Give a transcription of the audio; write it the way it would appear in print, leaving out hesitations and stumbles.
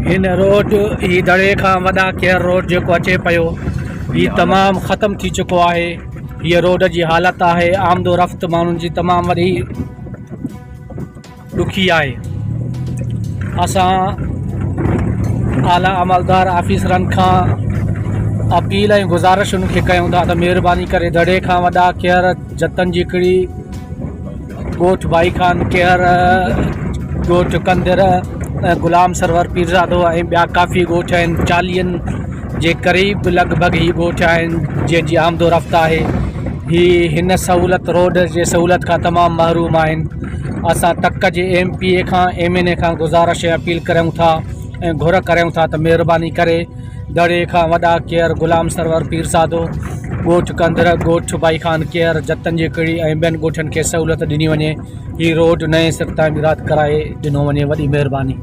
هن روڊ هي دڙي کان وڏا ڪيئر روڊ جيڪو اچي پيو هي تمام ختم ٿي چڪو آهي هيء روڊ جي حالت آهي آمد و رفت ماڻهن جي تمام وڏي ڏکي آهي اسان اعليٰ عملدار آفيسرن کان اپيل ۽ گذارش ان کي ڪيون ٿا ته مهرباني ڪري دڙي کان وڏا ڪيئر جتن جي هڪڙي ڳوٺ ڀائي خان ڪيهر، ڳوٺ ڪنڌر ۽ غلام سرور پيرزادو ۽ ٻيا ڪافي ڳوٺ آهن چاليهن جي قريب لڳ ڀڳ هي ڳوٺ آهن جنهن جي آمد و رفت آهي هي هن سهولت روڊ جي سهولت کان تمام محروم آهن اسان تڪ جي ايم پي اي کان ايم اين اي کان گذارش ۽ اپيل ڪريون ٿا ۽ گهر ڪريون ٿا ته مهرباني ڪري دڙي کان وڏا ڪيهر غلام سرور پيرزادو، ڳوٺ ڪنڌر، ڳوٺ ڀائي خان ڪيهر، جتن جي ڪڙي ۽ ٻين ڳوٺن کي سهولت ڏني وڃي، هي روڊ نئين سر تعميرات ڪرائي ڏنو وڃي وڏي مهرباني.